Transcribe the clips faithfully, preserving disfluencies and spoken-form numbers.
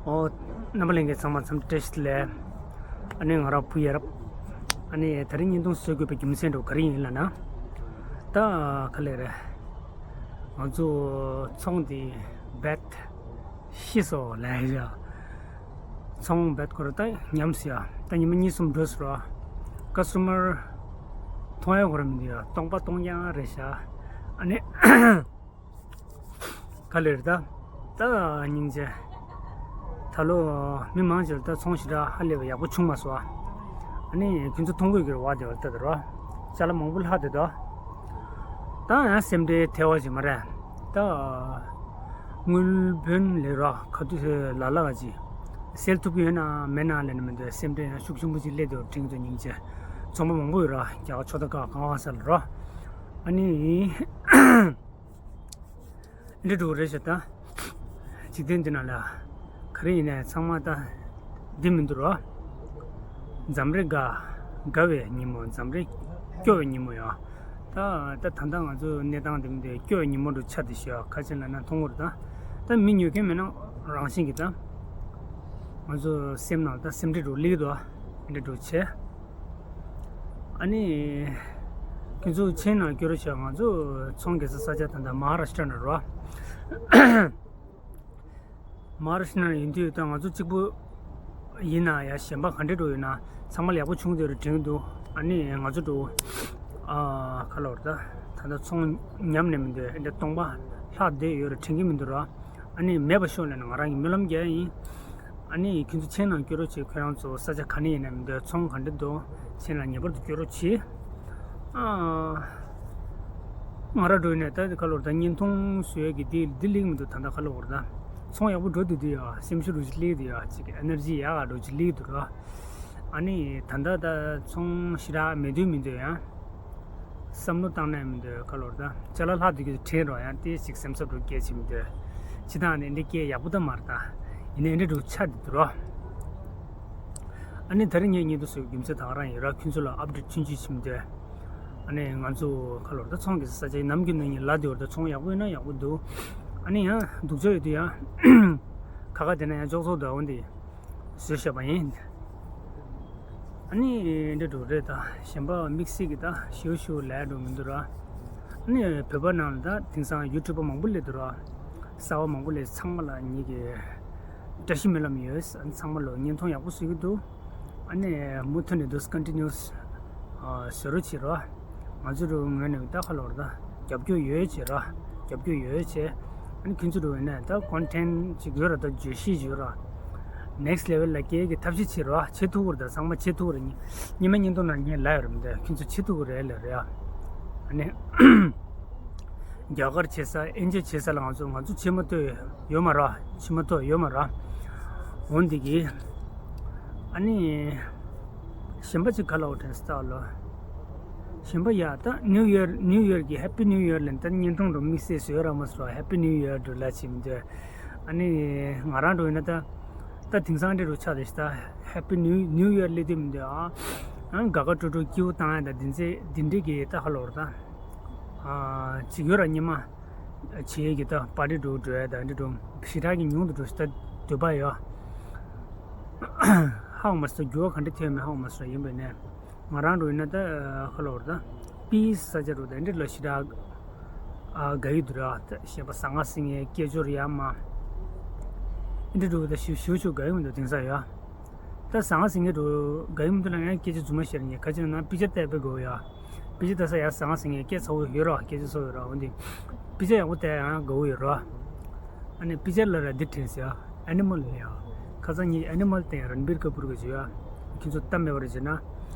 ཨོ། རྣམ་པ་ལྷན་རྒྱས་ཚང་མ་འཚམས་འདྲི་བཀྲ་ཤིས་བདེ་ལེགས། ཨ་ནི་ང་རང་བུ་ཡ་རབས། ཨ་ནི་དེ་རིང་བརྙན་ཐུང་བཟོ་དགོས་པའི་རྒྱུ་མཚན་འདྲ་བོ་ག་རེ་ཡིན་ལབ་ན། ད་ག་ལེ་རེད། ང་ཚོ་ཚོང་འདི་བེད་ཤི་སོ་ལས་ཡ། ཚོང་བེད་ཁོ་ར་ད་ཉམས་སི་ཡ། ད་ཉི་མ་གཉིས་གསུམ་འགྲོ་སི་རོ། ཀ་སི་ཊོ་མར་མཐོང་ཡ་ཁོ་ར་མི་འདུག་ཡ། སྟོང་པ་སྟོང་རྐྱང་རེད་ཤག་ཨ་ནི། ག་ལེར་ད། ད་སྙིང་རྗེ། ད་ལོ་མི་མང་ཆེ་བ་ད་ཚོང་ཞེ་དྲག་ཧ་ལས་པ་ཡག་པོ་བྱུང་མ་སོང་། ཨ་ནི་ཁྱོད་ཚོ་མཐོང་གོ་གི་རེད་བ། དེ་བ་ད་དེ་རོ། ཅ་ལག་མང་པོ་ལྷག་དེ་དོ། ད་ཡང་སེམས་ཁྲལ་ཐལ་བ་ཞིག་མ་རེད། ད་དངུལ་བུན་ལས་རོ་ག་དུས་ལ་ལ་ག་ཅིག་སེལ་ཐུབ་ཀྱི་ཡོད་ན་མེད་ན་ལས་ན་མི་འདོད། སེམས་ཁྲལ་ཡང་ཤུགས་ཆེན་པོ་ཅིག་སླེབས་དེ་བ། དྲིན་ཚོ་སྙིང་རྗེ། ཚོང་པ་མང་པོ་ཡོད་ར། རྒྱ་གར་ཕྱོགས་ད་ག་གང་བ་ས་ལ་རོ། ཨ་ནི། འདི་འདྲ་རེད་ཤག་ད། འཇིག་རྟེན་འདི་ན་ལ། ག་རེ་ཡིན་ནའི་ཚང་མ་ད། འདི་མི་འདུག་རོ། འཛམ་རེ་དགའ། དགའ་བའི་ཉིན་མོ། འཛམ་རེ་སྐྱོ་བའི་ཉིན་མོ་ཡོད། ད་ད་ད་ལྟ་ང་ཚོ་གནས་སྟངས་འདི་མི་འདུག་སྐྱོ་བའི་ཉིན་མོ་འདྲ་ཆགས་བསྡད་ཤག་ཁ་ཆེ་ལ་ན་མཐོང་གི་རེད་ད། ད་མི་ཉོ་མཁན་མེད་ན་རང་བཞིན་གྱི་ད། ང་ཚོ་སེམས་ནང་ད་སེམས་ཁྲལ་འདྲ་སླེབས་འདུག་འདི་འདྲ་བྱས། ཨ་ནི། ཁྱོད་ཚོ་མཆན་ནང་སྐྱོར་རོགས་བྱས། ང་ཚོ་ཚོང་རྒྱག་ས་ས་ཆ་ད་ལྟ་མ་ཧཱ་རཱ་ཤི་ཏྲ་ནང་རོ། མ་ཧཱ་རཱ་ཤི་ཏྲ་ནང་ཡིན་དུས་ད་ང་ཚོ་གཅིག་པུ་ཡིན་ན་ཡ། གཞན་པ་ག་འདྲ་འགྲོ་ཡོད་ན་ཚང་མ་ལ་ཡག་པོ་བྱུང་དེ་རུ་དྲན་གྱི་འདུག་ཨ་ནི་ང་ཚོ་འགྲོ། ཨ་ཁ་ལོར་ད་ད་ལྟ་ཚོང་ཉམས་ནས་མི་འདུག་འདི་སྟོང་པ་ལྷག་བསྡད་ཡོད་རུ་དྲན་གྱི་མི་འདུག་རོ། ཨ་ནི་མེད་པ་ཤོག་ལབ་ན་ང་རང་གི་སྨོན་ལམ་རྒྱག་ཡིན། ཨ་ནི་ཁྱོད་ཚོ་མཆན་ནང་སྐྱོར་རོགས་བྱེད། ཁྱོད་རང་ཚོ་ས་ཆ་ག་ནས་ཡིན་ན་མི་འདོད། ཚོང་ག་འདྲ་འདུག་མཆན་ནང་ངེས་པར་དུ་སྐྱོར་རོགས་བྱེད། ཨ། ང་རང་འགྲོ་ནས་ད་ཁ་ལོར་ད་བརྙན་ཐུང་བཟོ་ཡས་ཀྱི་འདི་འདི་ལེགས་མི་འདུག་ད་ལྟ་ཁ་ལོར་ད་ཚོང་ཡག་པོ་འགྲོ་འདུག་འདི་ཡ། སེམས་ཤུགས་རུ་ཅིག་སླེབས་འདུག་ཡ། ཅིག་ཨེ་ནར་ཇི་ཡག་ག་འགྲོ་ཅིག་སླེབས་འདུག་ར། ཨ་ནི་ད་ལྟ་ད་ཚོང་ཞེ་དྲག་མེད་དུས་མི་འདོད་ཡ། བསམ་བློ་བཏང་ནས་མི་འདོད་ཁ་ལོར་ད། ཅ་ལག་ལྷག་དུས་ཀྱི་དྲན་རོགས་ཡང་ཏེ་ཞིག་སེམས་འཚབ་འགྲོ་སྐད་ཆ་མི་འདོད། ཅི་དང་ནི་འདི་སྐད་ཡག་པོ་ད་མར་ད། ཡིན་ནའི་འདི་འགྲོ་ཆ་འདི་འདུག་རོ། ཨ་ནི་ད་རིང་ངས་ཉིན་དུ་སུ་རྒྱུ་མཚན་ད་ག་རང་ཡིན་ར། ཁྱོད་ཚོ་ལ་ཨབ་ཌེཊ་ཆུང་ཆུང་ཞིག་མི་འདོད། ཨ་ནི་ང་ཚོ་ཁ་ལོར་ད་ཚོང་གི་ས་ཆ་ནམ་རྒྱུན་ནང་ཉིན་ལ་འདི་བར་ད་ཚོང་ཡག་པོ་ཡིན་ན་ཡག་པོ་འདུག་ཨ་ནི་ཡང་སྡུག་ཅག་ཡོད་དུས་ཡང་ཁ་ཁ་དེ་ན་ཡང་ཅོག་ཙོག་འདུག་འོན་ཏེ། བཟོས་བཞག་པ་ཡིན། ཨ་ནི་འདི་འགྲོ་རེད་ད། གཞན་པ་དམིགས་བསལ་གྱི་ད་ཞིའུ་ཞིའུ་ལས་འགྲོ་མི་འདུག་ར། ཨ་ནི་བོད་པ་ནང་ལ་ད་དེང་སང་ཡུ་ཊུབ་པ་མང་པོ་སླེབས་འདུག་ར། གསར་པ་མང་པོ་སླེབས། ཚང་མ་ལ་ངེད་ཀྱི་བཀྲ་ཤིས་སྨོན་ལམ་ཡོད། ཨ་ནི་ཚང་མ་ལ་བརྙན་ཐུང་ཡག་པོ་བཟོ་གི་འདུག་ཨ་ནི་མུ་མཐུད་ནས་འདུག་ཀོན་ཊི་ནིའུ་སི་བཟོ་རོགས་བྱེད་རོགས། ང་ཚོ་རུ་ངོས་ནས་ད་ཁ་ལོར་ད་རྒྱབ་སྐྱོར་ཡོད་བྱེད་ར། རྒྱབ་སྐྱོར་ཡོད་བྱེད། ཨ་ནི་ཁྱོད་ཚོ་རུ་ཡིན་ན་ད་ཀོན་ཊེན་ཅིག་ཡོད་ར། ད་བརྗོད་གཞི་ཡོད་ར། ནེག་སི་ལེ་ཝལ་ལ་སྐྱེལ་གི་ཐབས་ཤེས་བྱེད་ར། བྱེད་ཐུབ་ཀྱི་རེད་ད། ཚང་མ་བྱེད་ཐུབ་ཀྱི་རེད། ཉི་མ་ཉིན་ཐོ་ནང་ངས་ལབ་ཡོད་ར། མི་འདུག་ཁྱོད་ཚོ་བྱེད་ཐུབ་ཀྱི་རེད་ལབ་རེད་ཨ། ཨ་ནི། རྒྱ་གར་བྱེད་ས་ཨིན་ཇི་བྱེད་ས་ལ་ང་ཚོ་ང་ཚོ་ཕྱི་མ་ལྟོས་ཡོད་མ་ར། ཕྱི་མ་ལྟོས་ཡོད་མ་ར། འོན་ཏེ་གི། ཨ་ནི། གཞན་པ་ཅིག་ག་ལ་འོ་དྲན་སྟག་ལོ། གཞན་པ་ཡ་ད་ནིའུ་ཡར་ནིའུ་ཡར་གི་ཧེ་པི་ནིའུ་ཡར་ལན་ད་བརྙན་ཐུང་འགྲོ་དམིགས་བསལ་བཟོས་ར་མ་སོ། ཧེ་པི་ནིའུ་ཡར་འགྲོ་ལ་ཕྱིན་འདོད། ཨ་ནི་ང་རང་འགྲོ་ཡིན་ན་ད་ད་དེང་སང་འདྲ་རུ་ཆགས་དེ་ཤི་ད། ཧེ་པི་ནིའུ་ནིའུ་ཡར་སླེབས་དུས་མི་འདོད་ཨ། ཨ་དགའ་དགའ་སྤྲོ་སྤྲོ་སྐྱིད་པོ་བཏང་ཡ་ད་འདི་ཚེ་འདི་འདྲས་གི་ད་ཧ་ལོ་ར་ད། ཨ་ཅིག་ཡོད་ར་ཉི་མ། བྱེད་ཀྱི་ད་པར་ཊི་འགྲོ་འགྲོ་ཡ་ད་འདི་འགྲོ་ཞེ་དྲག་གི་ཉུང་དུ་འགྲོ་ཞེ་ད་འདོད་པ་ཡོད། ཧ་གོ་མ་སོང་། འགྱུར་བ་ག་འདྲ་ཐེབས་མེད་ཧ་གོ་མ་སོང་། ཡིན་པས་ནས་ང་རང་འགྲོ་ཡིན་ན་ད་ཁ་ལོ་བར་ད་པི་ས་ཆ་འགྲོ་ད་འདི་ལ་ཞེ་དྲག་ཨ་དགའ་ཡི་འདུག་ར། ད་གཞན་པ་ཟང་ངེ་ཟིང་ངེ་སྐད་ཅོར་ཡ་མ་འདི་འགྲོ་ད་ཞུ་ཞུ་ཞུ་དགའ་ཡི་མི་འདུག་དེང་སང་ཡ། ད་ཟང་ངེ་ཟིང་ངེ་འགྲོ་དགའ་ཡི་མི་འདུག་ལ་ཡང་སྐད་ཅོ་རྫུན་མ་བཤད་ཉེ་ཁ་ཅིག་ན་པི་ཅར་བལྟས་པའི་དགོས་ཡ། པི་ཅར་ལྟ་ས་ཡ་ཟང་ཟིང་ངེ་སྐད་ཚ་བོ་ཡོད་ར། སྐད་ཆ་ཚ་བོ་ཡོད་ར། འོན་ཏེ་པི་ཅར་ཡག་པོ་བལྟས་ཡང་དགའ་བོ་ཡོད་ར། ཨ་ནི་པི་ཅར་ལ་ར་འདི་དྲན་ཟེར་ཡ། ཨེ་ནི་མལ་ལ་ཡ། ཁ་སང་ཉིན་ཨེ་ནི་མལ་བལྟས་ཡ་རན་བིར་ཀ་པུར་གི་བརྗོད་ཡ། ཁྱེད་ཚོ་ལྟ་མེད་པ་རེད་བྱས་ན།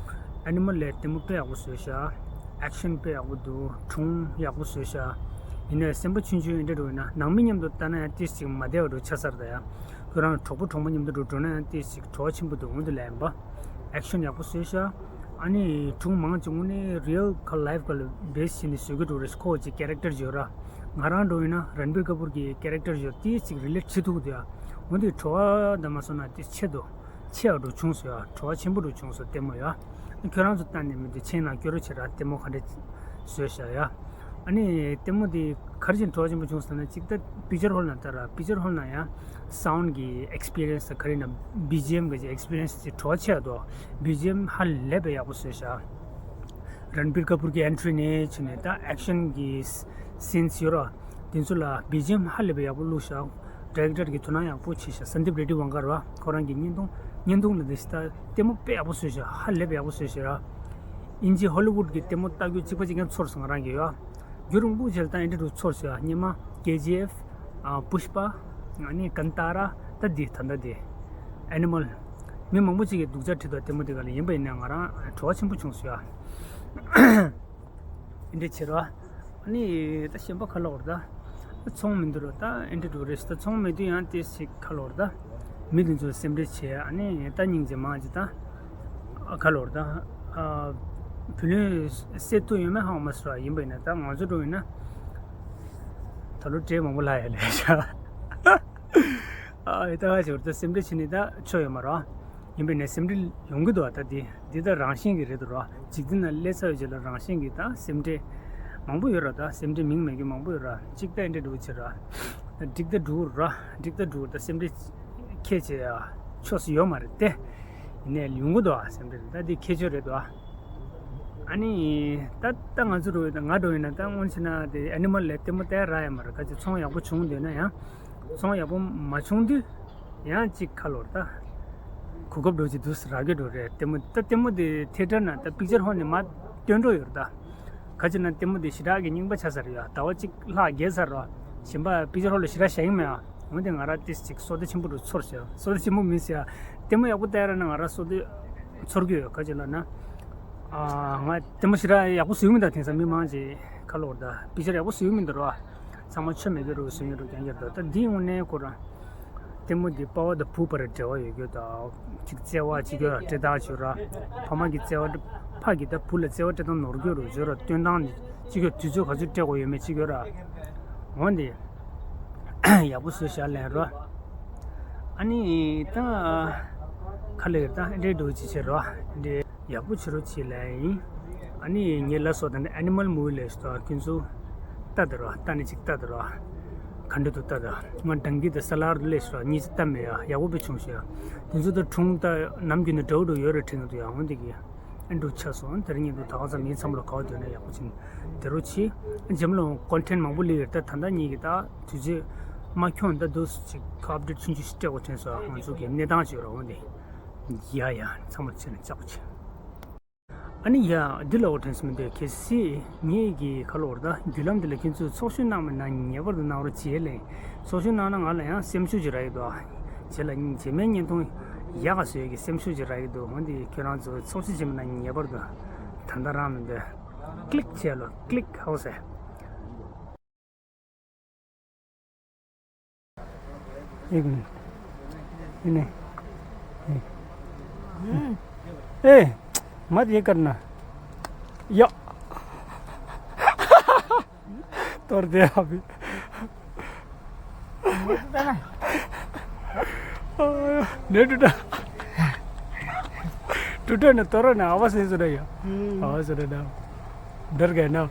ཨེ་ནི་མལ་ལ་ལྟད་མོ་དཔེ་ཡག་པོ་བཟོས་ཤག་ཨེག་ཤན་དཔེ་ཡག་པོ་འདུག་སྒྲུང་ཡག་པོ་བཟོས་ཤག་ཡིན་ནའི་སེམས་པ་ཆུང་ཆུང་ཡིན་འདྲ་འགྲོ་ཡིན་ན་ནང་མི་མཉམ་དུ་ལྟ་ན་ཡང་ཏིས་ཅིག་མ་བདེ་བ་འགྲོ་ཆགས་ཚར་ད་ཡ། ཁོ་རང་གྲོགས་པོ་གྲོགས་མོ་མཉམ་དུ་འགྲོ་འགྲོ་ན་ཡང་ཏིས་ཅིག་བྲོ་བ་ཆེན་པོ་འདུག་འོན་ཏེ་ལན་པ། ཨེག་ཤན་ཡག་པོ་བཟོས་ཤག་ཨ་ནི་སྒྲུང་མང་ཆེ་དངོས་གནས་རི་ཡལ་ཁ་ལའིབ་ཁ་ལ་བེས་བྱས་ནས་བཟོས་ཀྱི་འགྲོ་རེད། ཁོ་ཅིག་ཀེ་རེག་ཊར་ཡོད་ར། ང་རང་འགྲོ་ཡིན་ན་རན་བིར་ཀ་པུར་གྱི་ཀེ་རེག་ཊར་ཡོད་ཏིས་ཅིག་རི་ལེཊ་བྱེད་ཐུབ་ཀྱི་འདུག་ཡ། འོན་ཏེ་བྲོ་བ་འདི་མ་སོང་ན་ཏིས་ཆེ་འདུག་ཆེ་བ་འགྲོ་བྱུང་སོང་ཡ། བྲོ་བ་ཆེན་པོ་འགྲོ་བྱུང་སོང་ལྟད་མོ་ཡ། ཁྱོད་རང་ཚོ་ལྟ་ནས་མི་འདུག་མཆན་ནང་སྐྱོར་རོགས་བྱེད་ར། ལྟད་མོ་ག་འདྲ་བཟོས་ཤག་ཡ། ཨ་ནི་ལྟད་མོ་དེ་ག་རེ་བྱས་ནས་བྲོ་བ་ཆེན་པོ་བྱུང་ཟེར་ན། གཅིག་ད་པིག་ཅར་ཧོལ་ནང་ལྟར་པིག་ཅར་ཧོལ་ནང་ཡང་སའུན་གྱི་ཨེགས་པི་རི་ཡན་སི་དང་ག་རེ་ན་བི་ཇི་ཨེམ་གྱི་ཨེགས་པི་རི་ཡན་སི་ཅིག་བྲོ་བ་ཆེ་བ་འདུག་བི་ཇི་ཨེམ་ཧ་ལས་པའི་ཡག་པོ་བཟོས་ཤག་རན་བིར་ཀ་པུར་གྱི་ཨེན་ཊི་རི་ནས་བྱས་ནས་ད་ཨེག་ཤན་གྱི་སིན་སི་ཡོད་ར། དེ་ཚོ་ལ་བི་ཇི་ཨེམ་ཧ་ལས་པའི་ཡག་པོ་བླུགས་ཤག་ཌི་རེག་ཊར་གྱིས་དོ་སྣང་ཡག་པོ་བྱས་ཤག་སན་དིབ་རེ་ཌི་ཝང་ཀར་བ། ཁོ་རང་གི་བརྙན་ཐུང་བརྙན་ཐུང་ལ་དེ་ཤི་ད་ལྟད་མོ་དཔེ་ཡག་པོ་བཟོས་ཤག་ཧ་ལས་པའི་ཡག་པོ་བཟོས་ཤག་ར། དབྱིན་ཇི་ཧོ་ལི་ཝུཌ་གི་ལྟད་མོ་ལྟ་རྒྱུ་གཅིག་པ་གཅིག་རྐྱང་ཚོར་སོང་ང་རང་གི་ཡོད། རྒྱུན་རིང་པོ་བྱས་ལ་ད་ཨེ་འདྲ་འདྲ་བོ་ཚོར་སོང་ཡ། སྔོན་མ་ཀེ་ཇི་ཨེཕ། ཨ་པུཤ་པ། ཨ་ནི་ཀན་ཏ་ར། ད་འདི་ད་ལྟ་འདི་ཨེ་ནི་མལ། མི་མང་པོ་ཅིག་གིས་སྡུག་ཅག་བྲིས་འདུག་ལྟད་མོ་འདི་ག་ལ། ཡིན་པ་ཡིན་ན་ང་རང་བྲོ་བ་ཆེན་པོ་བྱུང་སོང་ཡ། ཨེ་འདྲ་བྱེད་རོགས། ཨ་ནི་ད་གཞན་པ་ག་ལབ་དགོས་རེད་ད། ཚོང་མི་འདུག་རོ། ད་ཨེ་འདྲ་འདྲ་བོ་རེད་ཤག་ད་ཚོང་མེད་དུས་ཡང་ཏོག་ཙམ་ག་ལབ་དགོས་རེད་ད། མི་དེ་ཚོ་སེམས་ཁྲལ་བྱེད། ཨ་ནི་ད་སྙིང་རྗེ་མང་ཅིག་ད། ཨ་ག་ལབ་དགོས་རེད་ད། ཨ་བུ་ལོན་སེལ་ཐུབ་ཡོད་མེད་ཧ་གོ་མ་སོང་ར། ཡིན་པ་ཡིན་ན་ད་ང་ཚོ་འགྲོ་ཡིན་ན་ད་ལོ་ཁྲལ་མང་པོ་ལྷག་ཡ་ལས་ཤག་ཨ་ད་ཧ་ཅིག་ད་སེམས་ཁྲལ་བྱེད་ནི་ད་ཆོ་ཡོད་མ་རེད། ཡིན་པས་ན་སེམས་ཁྲལ་ཡོང་གི་འདུག་ད་འདི་འདི་ད་རང་བཞིན་གྱི་རེད་འདུག་ར། འཇིག་རྟེན་ན་སླེབས་ཚར་བའི་རྗེས་ལ་རང་བཞིན་གྱི་ད་སེམས་ཁྲལ་མང་པོ་ཡོད་ར། ད་སེམས་ཁྲལ་མིང་མེད་མཁན་མང་པོ་ཡོད་ར། གཅིག་ད་ཨེ་འདྲ་འདྲ་བོ་བྱེད་ར། འགྲིག་ད་འགྲོ་གི་ར། འགྲིག་ད་འགྲོ་གི་ར། ད་སེམས་ཁྲལ་ཁྱད་བྱེད་ཡ་ཕྱོགས་སུ་ཡོད་མ་རེད་དེ། ཡིན་ནའི་ཡོང་གི་འདུག་ཨ། སེམས་ཁྲལ་ད་འདི་ཁྱད་ཆོས་རེད་འདུག་ཨ། ཨ་ནི་ད་ད་ང་ཚོ་འགྲོ་ཡོད་ད། ང་འགྲོ་ཡིན་ན་ད་སྔོན་ཕྱིན་ན་དེ་ཨེ་ནི་མལ་ལ་ལྟད་མོ་ལྟ་ཡ་རག་ཡ་མ་རེད། ག་ཅིག་ཚོང་ཡག་པོ་བྱུང་འདུག་ན་ཡང་། ཚོང་ཡག་པོ་མ་བྱུང་དུས་ཡང་གཅིག་ག་ལབ་དགོས་རེད་ད། གོ་སྐབས་འདྲ་བོ་ཅིག་འདུག་ཟེར་རག་གི་འདྲ་བོ་རེད། ལྟད་མོ་ད་ལྟད་མོ་དེ་ཐེ་ཊར་ནང་ད་པིག་ཅར་ཧོལ་ནས་མར་སྟོན་འགྲོ་ཡོད་རེད་ད། ག་ཅིག་ན་ལྟད་མོ་དེ་ཞེ་དྲག་གི་རྙིང་པ་ཆགས་ཚར་ཡོད། ཟླ་བ་གཅིག་ལྷག་བརྒལ་ཚར་རེད། གཞན་པ་པིག་ཅར་ཧོལ་ལ་ཞེ་དྲག་བཞག་གི་མེད་ཨ། འོན་ཏེ་ང་རང་ཏོག་ཙམ་ཅིག་བསོད་བདེ་ཆེན་པོ་འདྲ་བོ་ཚོར་ཤག་བསོད་བདེ་ཆེན་པོ་མིན་ཟེར་ཡ། ལྟད་མོ་ཡག་པོ་ལྟ་ཡ་རག་ན་ང་རང་བསོད་བདེ་ཚོར་གྱི་ཡོད། ག་ཅིག་ལབ་ན། ཨ་ང་ལྟད་མོ་ཞེ་དྲག་ཡག་པོ་བཟོས་མི་འདུག་དེང་སང་མི་མང་ཅིག་ག་ལབ་དགོས་རེད་ད། པིག་ཅར་ཡག་པོ་བཟོས་མི་འདུག་ར། ཚང་མ་ཆོ་མེད་ཀྱི་འདྲ་བོ་བཟོས་ཡོད་འདྲ་བོ་རྐྱང་རྐྱང་རེད་ད། ད་འདིའི་དངོས་གནས་ཁོ་རང་ལྟད་མོ་འདི་པ་ཕ་དང་བུ་བར་འབྲེལ་བ་ཡོད་རྒྱུ་དང་། གཅིག་བརྩེ་བ་གཅིག་ཡོད་ར། སྤྲད་སྟངས་བྱོས་ར། ཕ་མ་གི་བརྩེ་བ། ཕ་གི་ད་བུ་ལ་བརྩེ་བ་སྤྲད་སྟངས་ནོར་གྱི་རེད་བྱོས་ར། སྟོན་སྟངས་གཅིག་ཡོད། དུས་ཚོད་ག་ཚོད་སྤྲད་དགོས་ཡོད་མེད་གཅིག་ཡོད་ར། འོན་ཏེ་ཡག་པོ་བཟོས་ཤག་ལན་རོ། ཨ་ནི་ད་ག་ལབ་ཡོད་ད། འདྲེ་འདྲ་བོ་ཅིག་བྱེད་རོ། འདྲེ་ཡག་པོ་བྱེད་རོགས་བྱེད་ལབ་ཡིན། ཨ་ནི་ངས་ལབ་སོང་ད། ནི་ཨེ་ནི་མལ་མུ་བི་ལབ་ཤག་ད། ཁྱོད་ཚོ་ལྟ་དང་རོ། ལྟ་ནི་ཅིག་ལྟ་དང་རོ། ག་འདྲ་འདུག་ལྟ་དང་། ང་ཌང་ཀི་དང་ས་ལར་ལབ་ཤག་གཉིས་ལྟ་མེད་ཡ། ཡག་པོ་དཔེ་བྱུང་ཤག་དེ་ཚོ་ད་སྒྲུང་ད་ནམ་རྒྱུན་ནས་འདྲ་བོ་འདྲ་བོ་ཡོད་རེད་དྲན་གྱི་འདུག་ཡ། འོན་ཏེ་གི་ཨེ་འགྲོ་ཆགས་སོང་། དེ་རིང་ཉིན་དུ་ད་ག་ཚོད་མིན་ཚང་མ་ལ་ག་བ་འདོད་ན་ཡག་པོ་ཕྱིན་དེ་རོ་ཆི། རྗེས་མ་ལ་ཀོན་ཊེན་མང་པོ་སླེབས་ཡོད་ད། ད་ལྟ་ཉིད་ཀྱི་ད་དུས་ཚོད་མ་འཁྱོངས་ད་འདུག་ཅིག་ཁ་ཨབ་ཌེཊ་ཆུང་ཆུང་ཞིག་སྤྲད་དགོས་དྲན་སོང་། ང་ཚོ་གི་གནས་སྟངས་ཅིག་རོ། འོན་ཏེ་ཡ་ཡ་ཚང་མ་ལ་ཕྱིན་ན་ལྕགས་པོ་ཆེ། ཨ་ནི་ཡ་འདི་ལ་འོ་དྲན་སོང་མི་འདུག་གལ་སྲིད་ངེད་ཀྱི་ག་ལབ་དགོས་རེད་ད། བརྒྱུད་ལམ་འདི་ལ་ཁྱེད་ཚོས་ཚོགས་ཞུགས་གནང་བ་ན་ངེས་པར་དུ་གནང་རོགས་བྱེད་ལེ། ཚོགས་ཞུགས་གནང་ན་ང་ལ་ཡང་སེམས་ཤུགས་ཅིག་རག་གི་འདུག་རྗེས་ལ་རྗེས་མའི་བརྙན་ཐུང་ཡག་ག་བཟོ་ཡག་གི་སེམས་ཤུགས་ཅིག་རག་གི་འདུག་འོན་ཏེ་ཁྱོད་རང་ཚོ་ཚོགས་ཞུགས་བྱེད་པ་ན་ངེས་པར་དུ་ད་ལྟ་རང་མི་འདོད། ཀླིག་བྱས་ལོ། ཀླིག་ཧའོ་སེ། एक मिनट। नहीं। ए, मत ये करना। या। तोड़ दिया अभी। नहीं टूटा। टूटा ना, तोड़ा ना, आवाज नहीं सुनाई। आवाज सुना ना। डर गए ना।